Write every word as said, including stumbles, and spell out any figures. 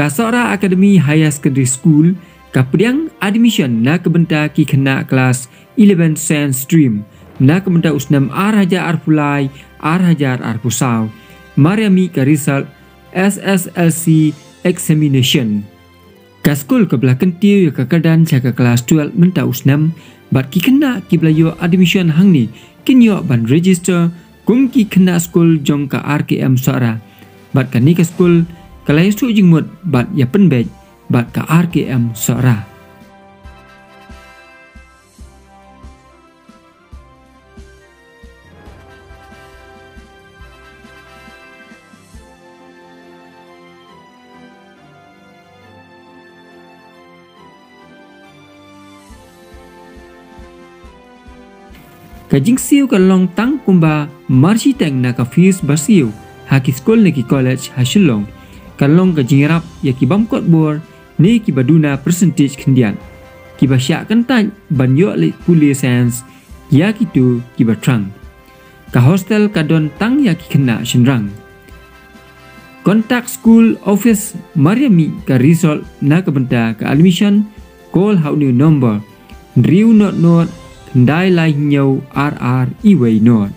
Ka Sohra Academy Higher Secondary School ka pdiang admission na ka bynta ki khynnah klas eleven Science Stream na ka bynta u snem ar hajar arphew lai ar hajar arphew saw mar ïa mih ka result S S L C examination. Ka skul kaba la kyntiew ïa ka kyrdan sha ka klas twelve mynta u snem bad ki khynnah kiba la ïoh admission hangne kin ïoh ban register kum ki khynnah skul jong ka R K M Sohra. Bad kane ka skul ka la ïasuk jingmut bad ïapynbeit bad ka R K M Sohra. Ka jingsiew ka long tang kumba marshiteng na ka fees ba siew ha ki skul ne ki college ha Shillong. Ka long ka jingïarap ïa ki bym kot bor ne kiba duna percentage khyndiat, kiba shah kyntait ban ïoh leit pule science ïa kito kiba thrang. Ka hostel ka don tang ïa ki khynnah shynrang. Contact school office mar ïa mih ka result na ka bynta ka admission, call ha une u number hynriew nod nod khyndai lai hynñiew ar ar iwei nod.